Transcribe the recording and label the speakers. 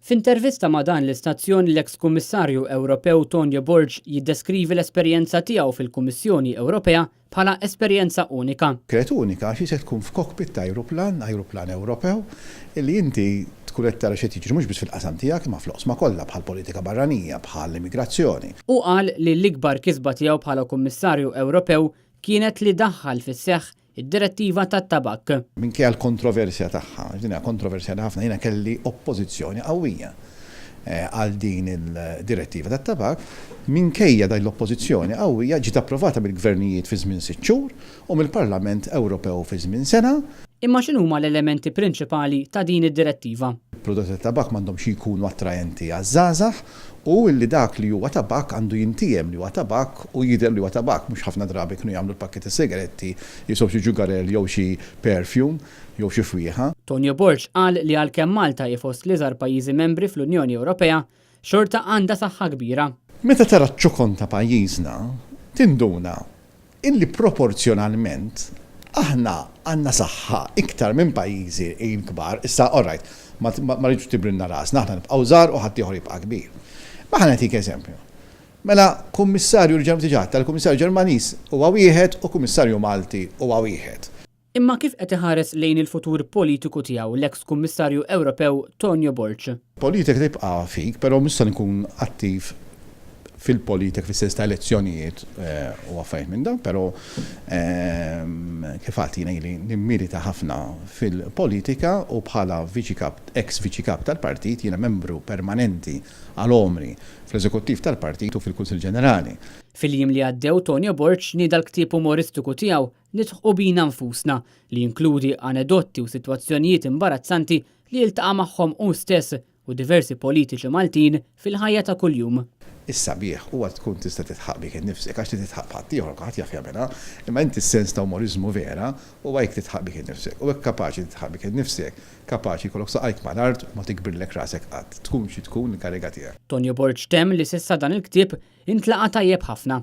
Speaker 1: F'intervista ma' dan l-istazzjon, l-eks Kummissarju Ewropew Tonio Borg jiddeskrivi l-esperjenza tiegħu fil-Kummissjoni Ewropea bħala esperjenza unika.
Speaker 2: Kienet unika għax se tkun f'cockpit ta' ajruplan, ajruplan Ewropew, illi inti tkun qed tara x'qed jiġri mhux biss fil-qasam tiegħek imma fl-oqsma kollha, bħal politika barranija, bħal immigrazzjoni.
Speaker 1: Hu qal li l-ikbar kisba tiegħu bħala Kummissarju Ewropew kienet li daħħal fis-seħħ id-direttiva tat-tabakk.
Speaker 2: Minkejja l-kontroversja tagħha, din hija kontroversjali ħafna, jiena kelli oppożizzjoni qawwija għal din il-direttiva tat-tabakk, minkejja din l-oppożizzjoni qawwija ġiet approvata mill-gvernijiet fi żmien 6 xhur u mill-Parlament Ewropew fi żmien sena.
Speaker 1: Imma x'inhuma l-elementi prinċipali ta' din id-direttiva?
Speaker 2: Prodotti tat-tabakk m'għandhomx jkunu attraenti għaż-żgħażagħ u li dak li huwa tabakk għandu jintiegħem li huwa tabakk u jidher li huwa tabakk, mhux ħafna drabi kienu jagħmlu l-pakketti sigaretti jisob xi ġugarell jew xi perfume jew xi fwieħa.
Speaker 1: Tonio Borg qal li għalkemm Malta hi fost l-iżgħar pajjiżi membri fl-Unjoni Ewropea, xorta għandha saħħa kbira.
Speaker 2: Meta tara ċ-ċokon ta' pajjiżna, tinduna illi proporzjonalment aħna għandna saħħa iktar minn pajjiżi l-kbar. Issa, all right, ma rridx tibrilna rasna, aħna nibqgħu żgħar u ħaddieħor jibqa' kbir. Ma ħa nagħtik eżempju. Mela kummissarju diġà tal-Kummissarju Ġermaniż huwa wieħed u Kummissarju Malti huwa wieħed.
Speaker 1: Imma kif qed iħares lejn il-futur politiku tiegħu l-eks Kummissarju Ewropew Tonio Borg?
Speaker 2: Politika tibqa' fik, però mhux se nkun attiv fil-politika fis-sens ta' elezzjonijiet u affarijiet minn dawn, però kif għedt, jiena ili nimmilita ħafna fil-politika u bħala viċi kap, ex viċi kap tal-partit, jiena membru permanenti għal għomri fl-eżekuttiv tal-partit u fil-Kunsill Ġenerali.
Speaker 1: Fil-jiem li għaddew, Tonio Borg nieda l-ktieb umoristiku tiegħu "Nidħqu Bina Nfusna", li jinkludi anedotti u sitwazzjonijiet imbarazzanti li jiltaqa' magħhom hu stess u diversi politiċi Maltin fil-ħajja ta' kuljum.
Speaker 2: Is-sabiħ huwa tkun tista' tidħaq bik innifsek, għax li tidħaq b'ħaddieħor kulħadd jaf jagħmilha, imma inti s-sens ta' umoriżmu vera huwa jekk tidħaq bik innifsek. U jekk kapaċi tidħaq bik innifsek, kapaċi jkollok saqajk mal-art u ma tikbirlek rasek qatt, tkun xi tkun il-kariga tiegħek.
Speaker 1: Tonio Borg temm li s'issa dan il-ktieb intlaqa' tajjeb ħafna.